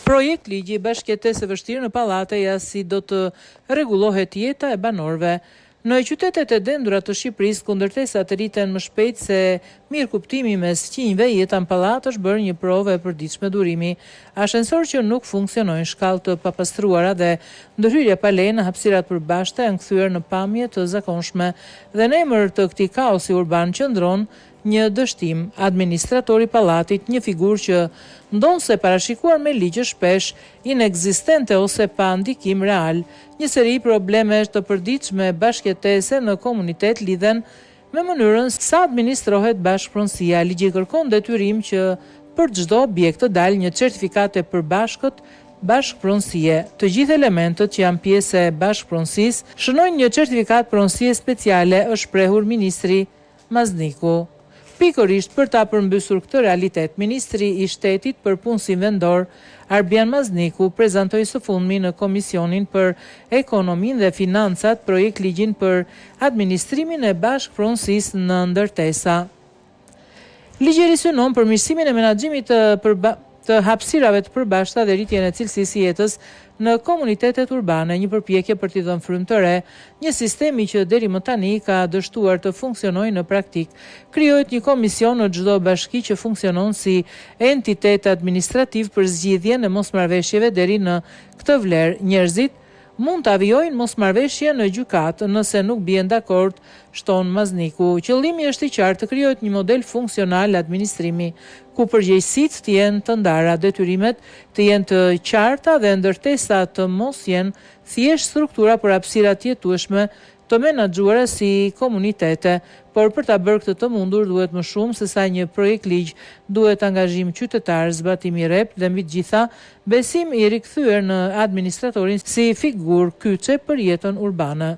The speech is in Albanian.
Projektligji Bashkëjetesë e vështirë në pallate ja si do të rregullohet jeta e banorëve. Në qytetet e dendura të Shqipërisë, ku ndërtesat rriten më shpejt se mirëkuptimi mes fqinjve, jeta në pallat është bërë një provë e përditshme durimi. Ashensorë që nuk funksionojnë, shkallë të papastruara dhe ndërhyrja pa leje në hapësira të përbashkëta janë kthyer në pamje të zakonshme. Dhe në emër të këtij kaosi urban qëndron Një dështim, administratori i pallatit, një figurë që, ndonëse e parashikuar me ligj është shpesh inekzistente ose pa ndikim real. Një seri problemesh të përditshme bashkëjetese në komunitet lidhen me mënyrën sa administrohet bashkëpronësia. Ligji kërkon detyrim që për çdo objekt të dalë një certifikatë e përbashkët bashkëpronësie. Të gjithë elementët që janë pjesë e bashkëpronësisë shënojnë një certifikatë pronësie speciale, është shprehur ministri Mazniku. Pikërisht për ta përmbysur këtë realitet, ministri i Shtetit për Punësim Vendor, Arbjan Mazniku, prezantoi së fundmi në Komisionin për Ekonominë dhe Financat projektligjin për administrimin e bashkëpronësisë në ndërtesa. Ligji i ri synon përmirësimin e menaxhimit të të hapësirave të përbashkëta dhe rritjen e cilësisë së jetës në komunitetet urbane, një përpjekje për t'i dhënë frymë të re një sistemi që deri më tani ka dështuar të funksionojë në praktikë. Krijohet një komision në çdo bashki që funksionon si entitet administrativ për zgjidhjen e mosmarrëveshjeve deri në këtë vlerë. Njerëzit Mund ta vijojnë mosmarrëveshjen në gjykatë, nëse nuk bien dakord, shton Mazniku. Qëllimi është i qartë, të krijohet një model funksional administrimi, ku përgjegjësitë të jenë të ndara, detyrimet të jenë të qarta dhe ndërtesat të mos jenë thjesht struktura por hapësira të jetueshme të menaxhuara si komunitete. Por për ta bërë këtë të mundur duhet më shumë sesa një projektligj, duhet angazhim qytetar, zbatim i rreptë dhe mbi të gjitha besim i rikthyer në administratorin si figurë kyçe për jetën urbane.